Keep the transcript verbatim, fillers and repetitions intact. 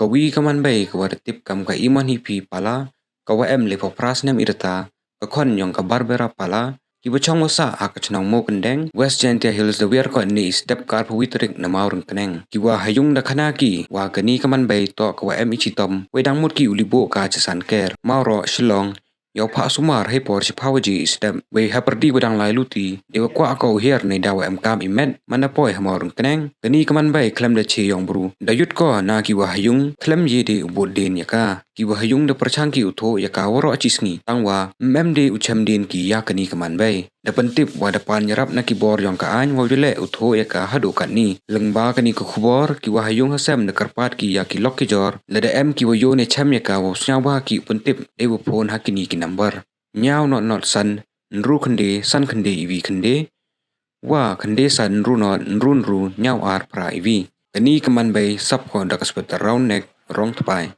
Ka wi ka manbei ka wa da tip kam ka Iman Hipi Pala, ka wa em le phaw phra snem i rta, ka khon yong ka Barbara Pala, ki wa chong wa sah ha ka chnong Mawkyndeng, West Jaintia Hills, da wiar ko ni i step ka arphaw wi tarik na Mawryngkneng. Ki wa ha yung da khana ki wa kani ka manbei toh ka wa em i chitom, wei dang mut ki u li buh ka cha Sanker, Mawroh, Shillong, yow phah sumar hei por chiphaw waje i step. Wei hapyrdi wa dang lai luti, de wa kwah ko u hiar nei da wa em kam i met, man da poi ha Mawryngkneng. Kani ka manbei khlem da che yong bru, da yut ko na ki wa ha yung, khlem ye de u bud dien ya ka. Ki wa ha yung da pyrchang ki u thoh ya ka waroh chi sngi, tang wa ym em de u chem dien ki ya kani ka manbei. Da pyntip wa da pan yarap na ki bor yong ka aiñ wow yaleh u thoh ya ka haduh katni. Lyngba kani ka khubor, ki wa ha yung ha sem da kyrpad ki ya ki lok ki jor, lada em ki wa yoh ne chem ya ka wow sñiaw wa ki u pyntip, de wa phone ha kini ki number: ñiaw not not san, ynru khyndai, san khyndai iwi khyndai, wa khyndai san ynru not, ynru ynru, ñiaw ar phra iwi. Kani ka manbei sap ko da ka sweater round neck, rong tpai.